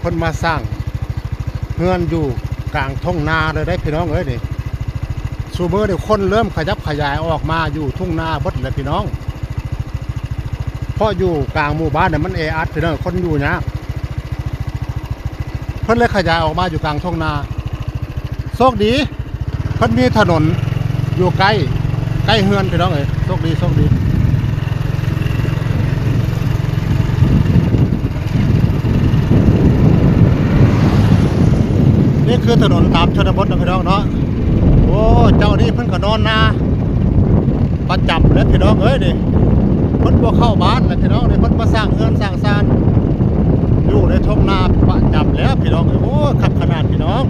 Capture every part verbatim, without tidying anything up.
พิ่นมาสร้างเฮือนอยู่กลางทุ่งนาเลยได้พี่น้องเอ้ยนี่ ซุมื้อนี่คนเริ่มขยับขยายออกมาอยู่ทุ่งนาเบิดแล้วพี่น้อง เพราะอยู่กลางหมู่บ้านเนี่ยมันแออัดพี่น้อง คนอยู่ยาก เพิ่นเลยขยายออกมาอยู่กลางทุ่งนา โชคดี เพิ่นมีถนนอยู่ใกล้ ใกล้เฮือนพี่น้องเอ้ย โชคดี โชคดี นี่คือถนนตามชนบทนะพี่น้องเนาะ โอ้ เจ้านี่เพิ่นก็นอนนาประจำแล้วพี่น้องเอ้ยนี่ เพิ่นบ่เข้าบ้านแล้วพี่น้องนี่ เพิ่นมาสร้างเฮือนสร้างซานอยู่ในทุ่งนาประจำแล้วพี่น้องเอ้ย โอ้ คักขนาดพี่น้อง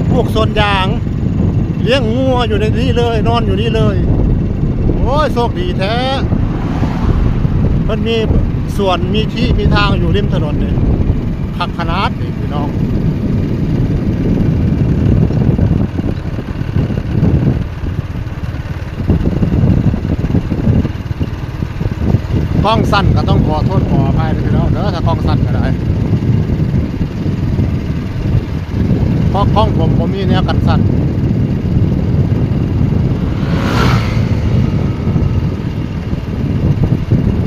ปลูกสวนยาง เลี้ยงงัวอยู่ในนี้เลย นอนอยู่นี่เลย โอ้ย โชคดีแท้ มันมีสวน มีที่ มีทางอยู่ริมถนนนี่ คักขนาดนี่พี่น้อง กล้องสั้นก็ต้องขอโทษขออภัยด้วยพี่น้องเด้อ ถ้ากล้องสั้นก็ได้ เพราะกล้องผมบ่มีแนวกันสั่น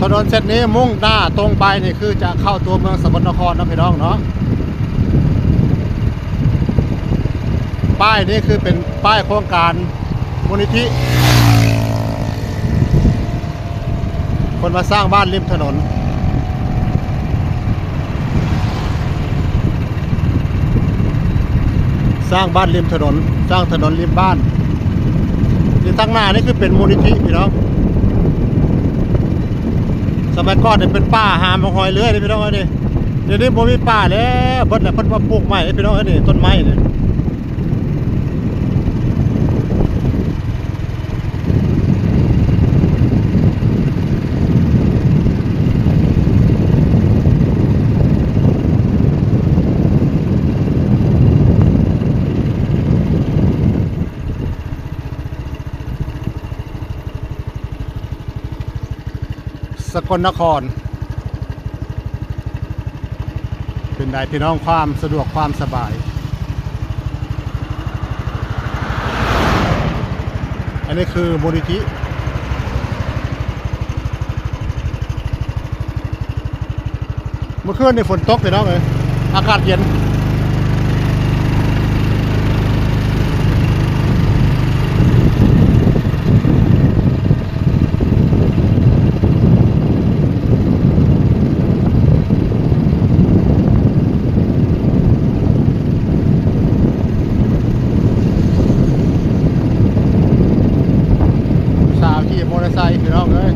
ถนนเส้นนี้มุ่งหน้าตรงไปนี่คือจะเข้าตัวเมืองสกลนครนะพี่น้องเนาะ ป้ายนี้คือเป็นป้ายโครงการมูลนิธิ คนมาสร้างบ้านริมถนน สร้างบ้านริมถนน สร้างถนนริมบ้าน นี่ทางหน้านี่คือเป็นมูลนิธิพี่น้อง สมัยก่อนเนี่ยเป็นป่าหามาหอยเลื้อยเลยพี่น้องเอ้ยนี่ เดี๋ยวนี้บ่มีป่าแล้ว เบิดแล้ว เพิ่นมาปลูกใหม่พี่น้องเอ้ยนี่ ต้นไม้เนี่ย สกลนคร เป็นไดพี่น้อง ความสะดวกความสบาย อันนี้คือมูลนิธิ เมื่อคืนนี่ฝนตกพี่น้องเอ้ย อากาศเย็น สาวขี่มอเตอร์ไซค์พี่น้องเอ้ย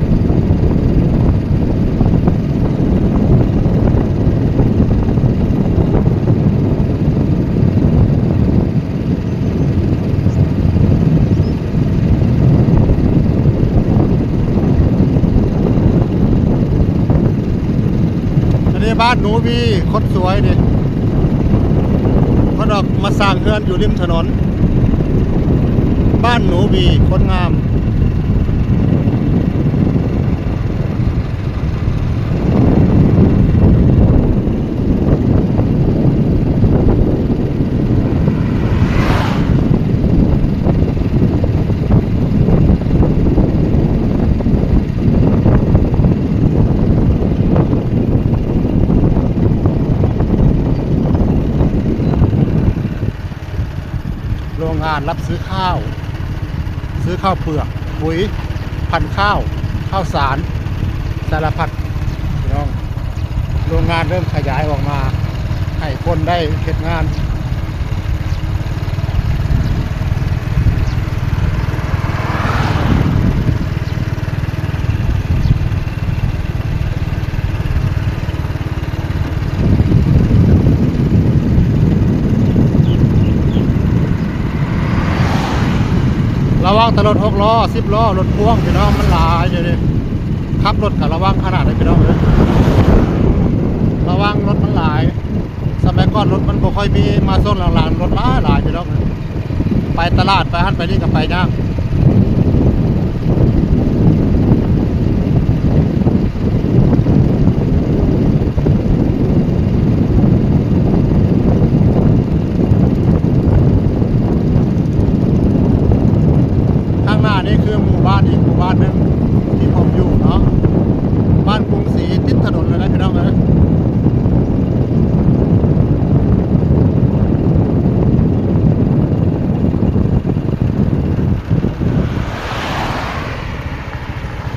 อันนี้บ้านหนูวี คนสวยนี่ เพิ่นออกมาสร้างเฮือนอยู่ริมถนน บ้านหนูวี คนงาม โรงงานรับซื้อข้าว ซื้อข้าวเปลือก ปุ๋ย พันธุ์ข้าว ข้าวสาร สารพัดพี่น้อง โรงงานเริ่มขยายออกมา ให้คนได้เฮ็ดงาน ระวังแต่รถหกล้อ สิบล้อ รถพ่วงพี่น้อง มันหลายอยู่นี่ ขับรถก็ระวังขนาดเลยพี่น้องเอ้ย ระวังรถมันหลาย สมัยก่อนรถมันบ่ค่อยมี มาช่วงหลังๆ รถหลายหลายพี่น้องเอ้ย ไปตลาด ไปหั่นไปนี่ก็ไปยาก บ้านอีกหมู่บ้านหนึ่งที่ผมอยู่เนาะ บ้านกรุงศรี ติดถนนเลยนะพี่น้องเอ้ย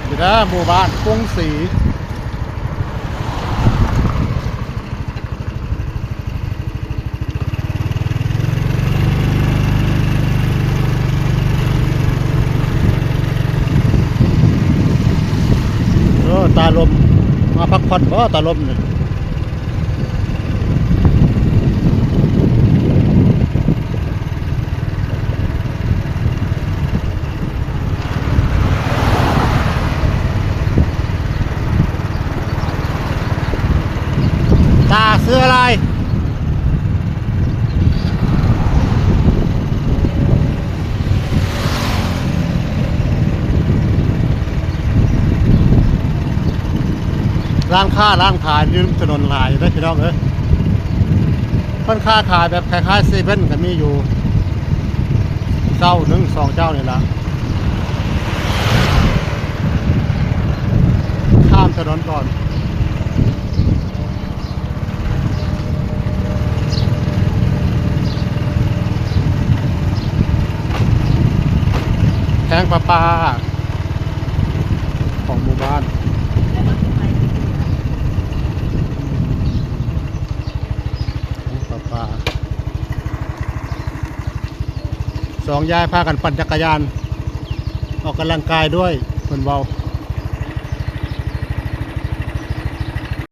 อยู่นะหมู่บ้านกรุงศรี เออ ตาลม มาพักผ่อนบ่ ตาลมนี่ ตาซื้ออะไร ร้านค้าร้านขายอยู่ริมถนนหลายอยู่เด้อพี่น้องเอ้ย เพิ่นค้าขายแบบคล้ายๆเซเว่นก็มีอยู่ เจ้าหนึ่งสองเจ้านี่ละ ข้ามถนนก่อน แทงประปาของหมู่บ้าน แทงประปา สองยายพากันปั่นจักรยาน ออกกำลังกายด้วย เพิ่นเว้า